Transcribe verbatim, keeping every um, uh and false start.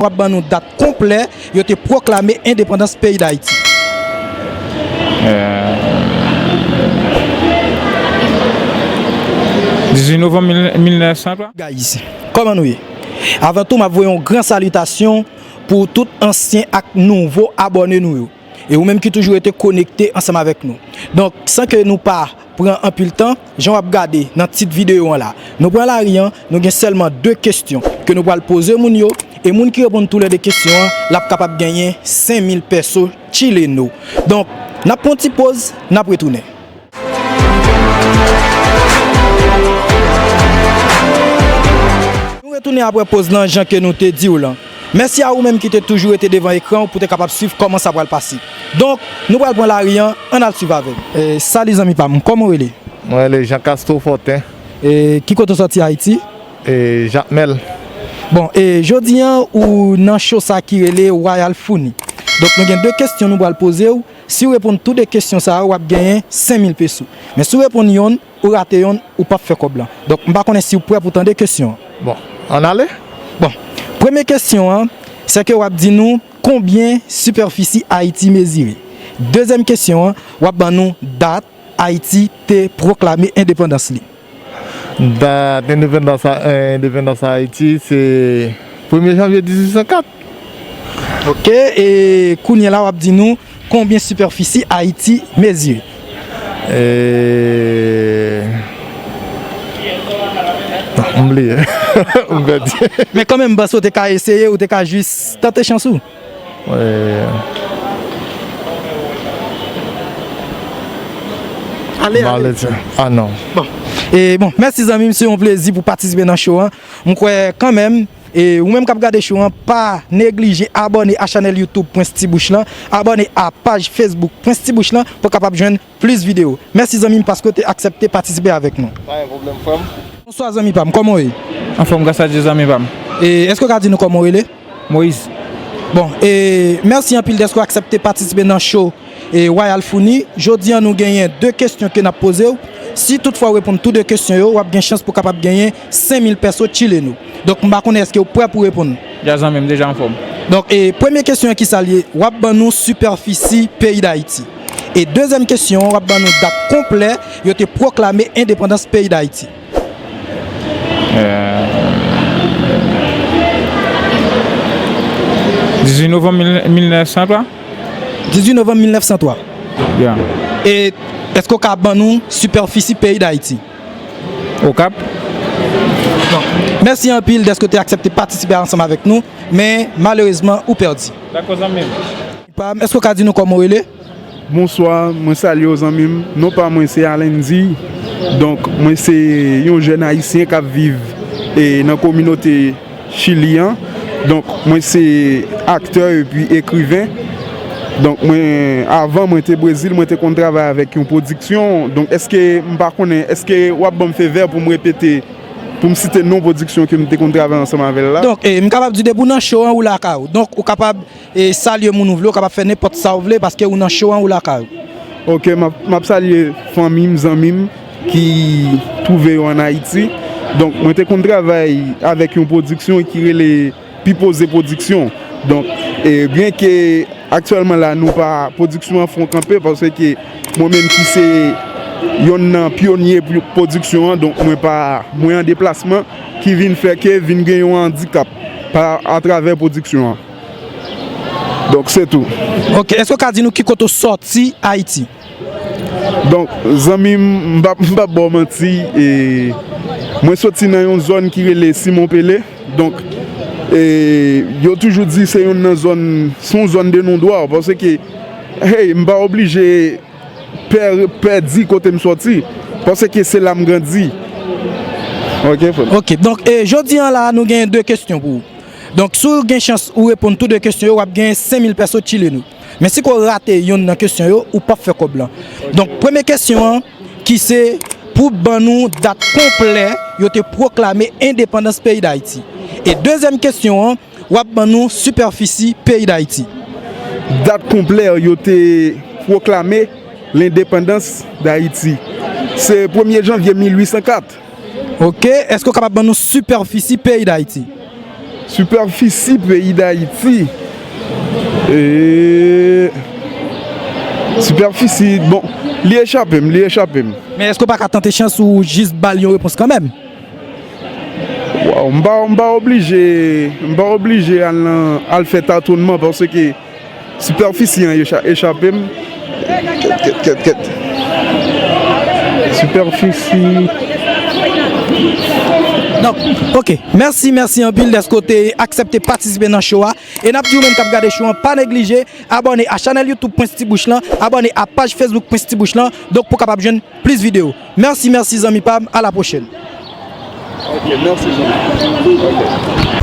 W ap ban nou dat konplè yo te pwoklame endepandans peyi Dayiti. Euh, dizuit novanm mil nèf san twa. Guys, kòman nou ye? Avan tou, m ap voye yon gran salitasyon pou tout ansyen ak nouvo abòne nou yo. E ou menm ki toujou rete konekte ansanm avèk nou. Donk, san ke nou pa pran anpil tan, jan w ap gade nan tit videyo an la, nou pran lari an, nou gen sèlman de kesyon ke nou pral poze moun yo, e moun ki reponn toulède kesyon an, l ap kapab genyen senk mil pèso chileno. Donk, n ap pran yon ti poz, n ap retounen. Nou retounen apre poz lan, jan ke nou te di w lan. Mèsi a ou menm ki te toujou rete devan ekran pou te kapab swiv kòman sa pral pase. Donk, nou pral pran lari an, ann al swiv avè m. E, sali zanmi pa m, kòman w rele? Mwen rele Jean Castro Fortin. E, ki kote w sòti Ayiti? E, Jakmèl. Bon, e, jodi an, ou nan cho sa ki rele Wayal Founi. Donk, nou gen de kesyon nou pral poze w. Si w reponn tou de kesyon sa yo, w ap genyen senk mil peso. Men si w reponn yonn, ou rate yonn, ou p ap fè kòb lan. Donk, m pa konnen si w prè pou tande kesyon an. Bon, ann ale. Bon, premye kesyon an, se ke w ap di nou konbyen sipèfisi Ayiti mezire. Dezyèm kesyon an, w ap ban nou dat Ayiti te pwoklame endepandans li. Dat endepandans a- endepandans Ayiti se premye janvye dizuit san kat. Ok, e kounye a la w ap di nou konbyen sipèfisi Ayiti mezire? E... M bliye. M pèdi. Men kanmenm, m panse w te ka eseye, ou te ka jis tante chans ou. Ale, ale. Ah non. Bon. E bon, mèsi zanmi m, se yon plezi pou patisipe nan show an. M kwè kanmenm, e ou menm k ap gade show an, pa neglije abòne a chanèl YouTube Prince T Bouch lan, abòne a paj Facebook Prince T Bouch lan pou w kapab jwenn plis videyo. Mèsi zanmi m paske w te aksepte patisipe avèk nou. Pa gen pwoblèm frè m. Bonswa zanmi pa m, kòman w ye? Anfòm gras a Dye zanmi pa m. E èske w ka di nou kòman w rele? Moïse. Bon, e mèsi anpil dèske w aksepte patisipe nan show e Wayal Founi. Jodi an nou genyen de kesyon ke n ap poze w. Si toutfwa w reponn tou de kesyon yo, w ap gen chans pou w kapab genyen senk mil pèso chileno. Donk m pa konnen èske w prè pou w reponn. Ya zanmi m deja anfòm. Donk e premye kesyon an kisa l ye? W ap ban nou sipèfisi peyi Dayiti. E dezyèm kesyon an, w ap ban nou dat konplè yo te pwoklame endepandans peyi Dayiti. Dizuit novanm mil nèf san twa. Dizuit novanm mil nèf san twa. Ya. E èske w ka ban nou sipèfisi peyi Dayiti? Okap. Bon. Mèsi anpil dèske w te aksepte patisipe ansanm avèk nou, men malerezman ou pèdi. Dakò zanmi m. Pa m, èske w ka di nou kòman w rele? Bonswa, mwen salye w zanmi m. Non pa mwen se Alendy. Donk, mwen se yon jèn ayisyen k ap viv e nan kominote Chili an. Donk, mwen se aktè epi ekriven. Donk, mwen, avan mwen te Brezil, mwen te konn travay avèk yon pwodiksyon. Donk, èske, m pa konnen, èske w ap ban m fevè pou m repete, pou m site non pwodiksyon ke m te konn travay ansanm avè l la? Donk, e, m kapab di depi w nan show an, ou lakay ou. Donk, ou kapab e salye moun ou vle, ou kapab fè nenpòt sa ou vle paske ou nan show an, ou lakay ou. Ok, m ap, m ap salye fanmi m, zanmi m ki twouve yo ann Ayiti. Donk, mwen te konn travay avèk yon pwodiksyon ki rele Pipoze Pwodiksyon. Donk, e, byenke aktyèlman la, nou pa, pwodiksyon an fè yon kanpe, paske mwen menm ki se yonn nan pyonye pwodiksyon an, donk mwen pa, mwen an deplasman, ki vin fè ke vin gen yon andikap pa, atravè pwodiksyon an. Donk, se tou. Ok, èske w ka di nou ki kote w sòti Ayiti? Donk, zanmi m, m p ap, m p ap ba w manti, e, mwen soti nan yon zòn ki rele Simon Pele. Donk, e, yo toujou di se youn nan zòn, se yon zòn de non dwa, paske, hey, m pa oblije pè, pèdi kote m sòti, paske se la m grandi. Ok, frè m. Ok, donk, e, jodi an la, nou gen de kesyon pou ou. Donk, si w gen chans ou reponn tou de kesyon yo, w ap genyen senk mil pèso chileno. Men si ke w rate yonn nan kesyon yo, ou p ap fè kòb lan. Donk, premye kesyon an, ki se pou ban nou dat konplè yo te pwoklame endepandans peyi Dayiti. E dezyèm kesyon an, w ap ban nou sipèfisi peyi Dayiti. Dat konplè yo te pwoklame lendepandans Dayiti, se premye janvye mil uit san kat. Ok, èske w kapab ban nou sipèfisi peyi Dayiti? Sipèfisi peyi Dayiti. E, sipèfisi, bon, li echape m, li echape m. Men èske w pa ka tante chans ou jis ba l yon repons kanmenm? Waw, m pa, m pa oblije, m pa oblije al nan, al fè tatounman paske sipèfisi an echa-, echape m. Kèt, kèt, kèt, kèt. Sipèfisi. Donk, ok. Mèsi, mèsi anpil dèske w te aksepte patisipe nan show a. E n ap di ou menm k ap gade show an, pa neglije abòne a chanèl YouTube Prince Ti Bouch lan, abòne a paj Facebook Prince Ti Bouch lan, donk pou w kapab jwenn plis videyo. Mèsi, mèsi zanmi pa m, a la pwochèn. Ok, mèsi zanmi. Ok.